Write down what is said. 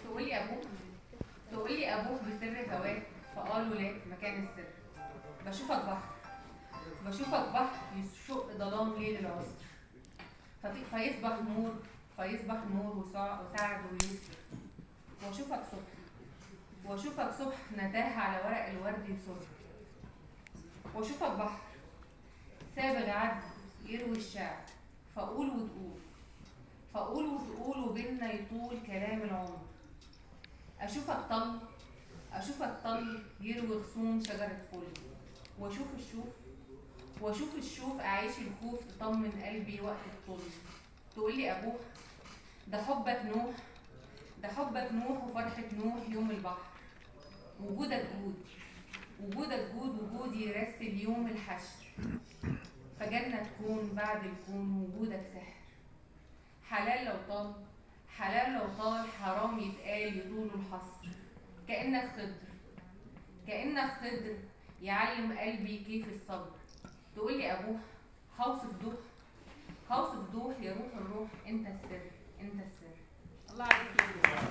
تقولي ابوك، تقولي ابوك بسر هواك، فقالوا لا مكان السر. بشوفك بحر، بشوفك بحر يشق ظلام ليل العسر، فيصبح نور، فيصبح نور وسعد ويسر. واشوفك صبح، واشوفك صبح نداه على ورق الورد يسر. واشوفك بحر سابغ عدل يروي الشعر، فاقول وتقول، فاقول وتقول وبينا يطول كلام العمر. اشوفك طل، اشوفك طل يروي غصون شجرة فل. واشوف الشوف، واشوف الشوف اعيش الخوف تطمن قلبي وقت الطل. تقولي ابوح ده حبك نوح، ده حبك نوح وفرحة نوح يوم البحر. وجودك جود، وجودك جود، وجودي يرسل يوم الحشر. فجنة تكون بعد الكون وجودك سحر. حلال لو طال، حلال لو طال، حرام يتقال يطول الحصر. كأنك خضر، كأنك خضر يعلم قلبي كيف الصبر. تقولي أبوح هوصف دوح، هوصف دوح يا روح الروح، انت السر، انت السر. الله عليك.